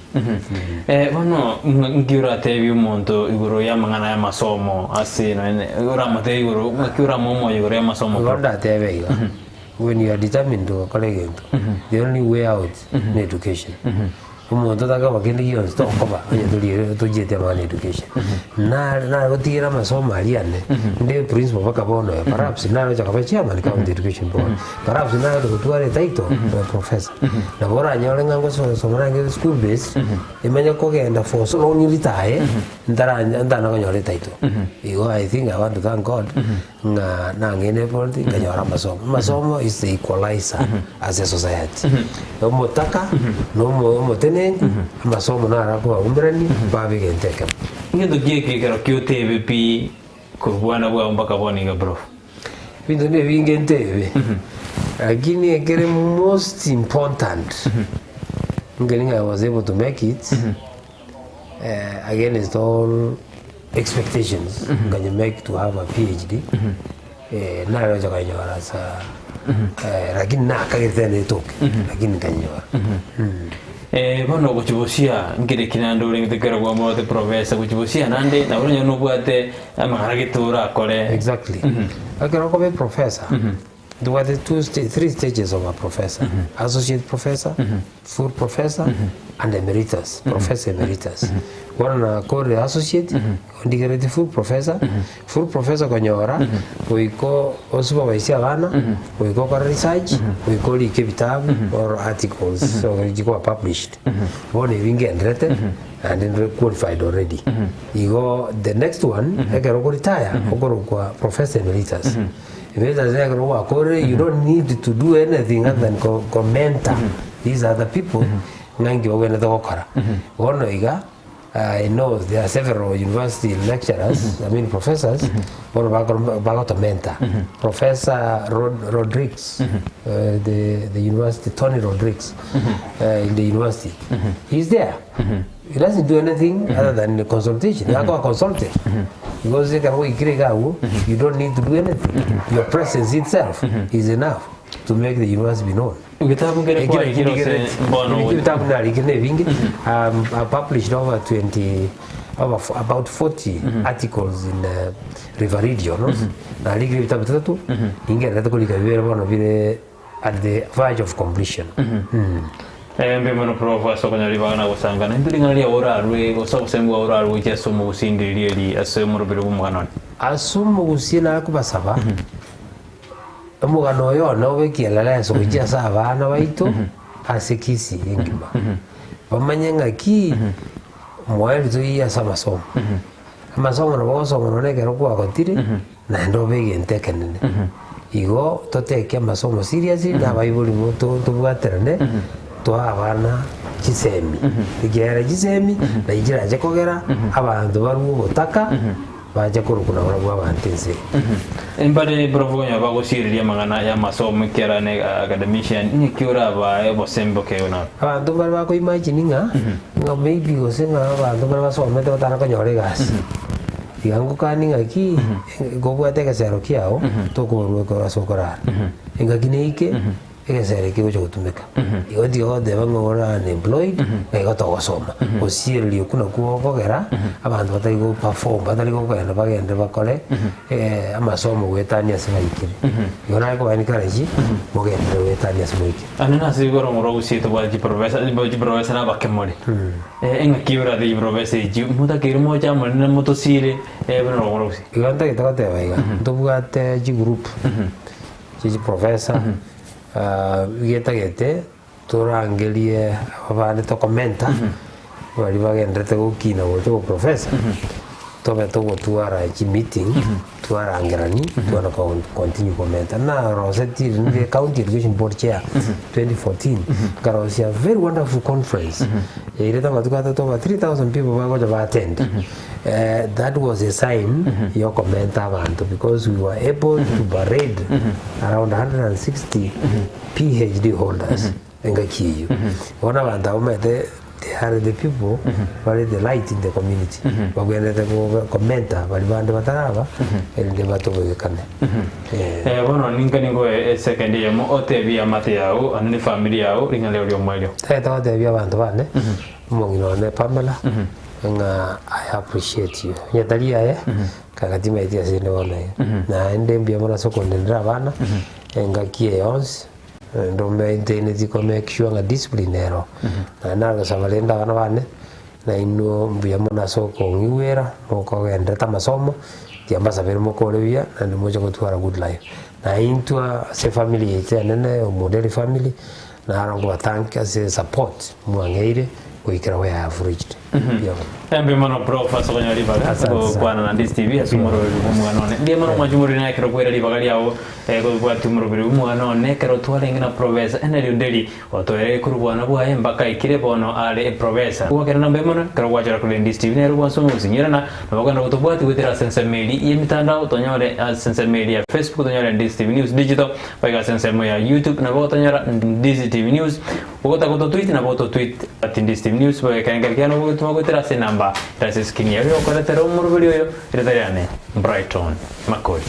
Eh, bono ng'aki oratebie omonto igoro y'amang'ana y'amasomo ase nonye oramotebie igoro ng'aki oramoe omoyo igoro y'amasomo Igo ndatebe iga when you are determined gokora egento the only way out ne education. Omonto otakoba kende gionsi tokoba onye tori tochieti amang'ana education. Nare nagotigera amasomo aria ane, nde principal mpaka bono iga, perhaps naroche koba chairman county education board, perhaps naroche gotwara etitle ya professor. Nabo oranyore ng'a ngosoma nange school base, emanye kogenda for so long ritaye, ntara ntana konyora etitle. Igo I think I want to thank God, ng'a nang'eine epoint nkanyora amasomo. Amasomo is the equalizer ase esociety. Omotaka na omo omotenenku, amasomo naro akobaumberania babe egento ekemo. Ngento ki eke ekero ki otebe pi korwa bwana bwao mpaka bono iga bro? Ebinto nebinge ntebe, lakini ekere most important, nkeri ng'a I was able to make it, against all expectations nkanya make to have a PhD nare gocha konyora asa lakini nakagete netoke lakini nkanyora. Bono gochibosia nkere ki naende orengete ekero kwamorete professor gochibosia naende nabo onye nobwate amang'ana gete orakore. Exactly. Ekero okoba eprofessor Ntobwate two sta three stages of a professor, associate professor, full professor and emeritus, professor emeritus. Bono nakorire associate, ondigereti full professor, full professor konyora goika osupervise abana, goika okore research, goika orike ebitabu or articles so chikoba published. Bono ebi ngenderete naende ndire qualified already. Igo the next one ekero okoretire okorokwa professor emeritus. Emeritus ekero gwakorire you don't need to do anything other than ko ko mentor these other people ng'a inki bagwenerete gokora. Bono iga I know there are several university lecturers I mean professors bono bakoro bagoto mentor. Professor Rod Rodrigues the the university Tony Rodrigues in the university he's there. He doesn't do anything other than consultation. Gakoba consulted. Because ekero gwaikire iga agwo, you don't need to do anything. Your presence itself is enough to make the university be known. Egetabu nkere Ekero kwarikire ose kindigereti- mbono Ebiki ebitabu narikire na ebinge. I published over 20 over about 40 articles in Riverine journals. Narikire ebitabu bitato, ningenderete korika bibere bono bire at the verge of completion. Mbuya mono Prof ase okonyora ribaga na gosangana. Intwe ring'ana riao orarue gose obosemi bwao orarue gochia ase omogusii ndiri eri ase omoroberi bw'omogano one. Ase omogusie nakobasaba, omogano oyo one obe ekieleleso gochia ase abana baito ase Kisii engima, bamanye ng'aki moerio toiyo ase amasomo. Amasomo nabo ogosoma nonya ekero kwagotire, naende obe egento ekenene. Igo toteke amasomo seriously na abaibori bo to- tobwaterane, toe abana chisemi, ekiagera chisemi nachi chirache kogera abanto barue obotaka, bache korokwa nabarabwo abanto ense eye. Mbare barabwo konya bagosiereria amang'ana y'amasomo ekiagera ne academician, ng'aki orabae obosembe okeegwe naro? Abanto mbare bako imagine ng'a, ng'a maybe gose ng'a abanto mbare basomete batara konyora egasi. Tiga ngokanie ng'aki, kobwate egesero kiao, tokoborwa ekero ase okorara. Engaki neike. Egesere eke gocha gotumeka. Igo tiga goteba ng'a ore unemployed, ng'a igo togosoma. Gosiereria okwo nakwo gokogera abanto batari go perform, batari gokogenda bagende bakore amasomo goetania ase baikire. Igo nare koba encourage, mogenderere goetania ase moikire. Ande nase igoro omorwa ogusie tobwate chiprofesa, chiprofesa na abake more. Eng'aki orate chiprofesa echio, motakeire moche amo rende motosire buna orogoro gose. Igo ntagete goteba iga, ntobwate chigroup chia chiprofesa, getagete torangerie abande tokomenta, baria bagenderete gokina gocha oboprofesa, tobe togotwara chimeeting, twarangerani, twana ko continue komenta. Narosetie rinde county education board chair 2014, nkarosia a very wonderful conference, yairete amatuko atato over 3000 people bagocha ba attend. That was a sign ya okomenta abanto because we were able to parade around 160 PhD holders engaki eyio. Bono abanto abwo omanyete they are the people bare the light in the community bagwenerete komenta baria bande bataraba erinde batobekane. Eh. Bono ninka ninkoe esekendi eyemo otebie eamate yao ande ne efamiri yao ring'ana riao ri'omoerio. Tagete gotebia abanto bane omong'ina one Pamela ng'a I appreciate you onye tari aye kanga timaeti ase inde bono iga naende mbuya mono ase okondendera abana engaki eye yonsi naende omaintaineti ko make sure ng'a discipline ero naende nagosaba rende abana bane nainwe mbuya mono ase okong'igwera mokogenderete amasomo tiga mbasabere mokore buya naende moche gotwara good life. Na intwe ase efamiri yaito enene omoderi family Naro nkobathank ase support mwang'eire goikera where I have reached. Mbuya mono. Mbuya mono prof ase okonyora ribaga Asante sana. gokwana na Ndisi TV ase omoroberi bwa omwana one. Mbuya mono mwanche moriri naye ekero okoira ribaga riao kobwatia omoroberi bwa omwana one ekero twarenge na professor Henry Onderi otoereire korwa bwana bwaye mpaka aikire bono are eprofessor. Gwakera na mbuya mono ekero gwachora korwa Ndisi TV nere gwansa omogosinyerana nabo okogenda gotobwatia goetera ase ensemo eria ye emitandao tonyore ase ensemo eria ya Facebook tonyore Ndisi TV News Digital Goika ase ensemo ya YouTube nabo gotonyora Ndizi TV News, ogotaka gototweet nabo gototweet at Ndizi TV News, boigo ekerengerio kiane ogotoma goetera ase enamba ere ase escreen yago egokoretera omoroberi oyo, erieta riane Brighton Makori.